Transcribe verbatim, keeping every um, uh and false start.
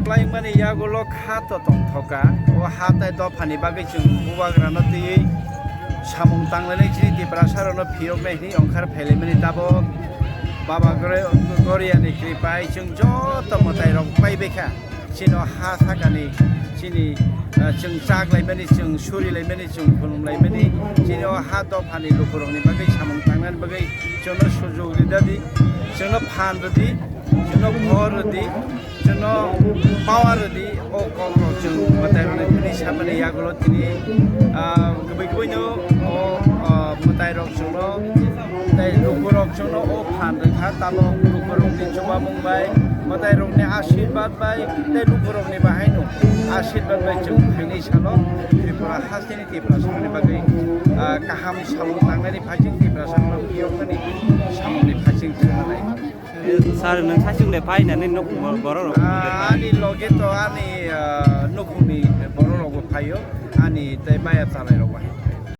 Laimani yagulo kha to tongthoka. O ha tai dophani bagwi chwng bubagrano twiwi samung tanglainai chini Tiprasarokno phiyoknai hwnwi ongkhar phailaimani tabok Baba Gre-, Goriani kripai chwng joto mwtairok paibaikha. Chini o ha sakani chini, ah, chwng chaklaimani, chwng surilaimani, chwng khulumlaimani, chini o ha dophani lukurokni bagwi samung tangnani bagwi chwngno sujug ridadi, chwngno phan rwdi, chwngno bhor rwdi, chwngno power rwdi, o kokrok chwng mwtairokni thani samani yagulo tini, ah, kubui kubuino o, ah, mwtairok chwngno tei lukurok chwngno o phan rwkha, tabok lukurokni chubamung bai, mwtairokni ashirbad bai tei lukurokni bahaino ashirbad bai chwng phainai salo Tripura hasteni Tiprasarokni bagwi, ah, kaham samung tangnani phaising Tiprasarokno phiyoknani samungni phaising thwngmani. Sir, nwng saichung de phainani nuk borok rok? Ah, ani loge to ani, ah, nukhungni borok rokbo phaio, ani tei maya chalairokbo hai.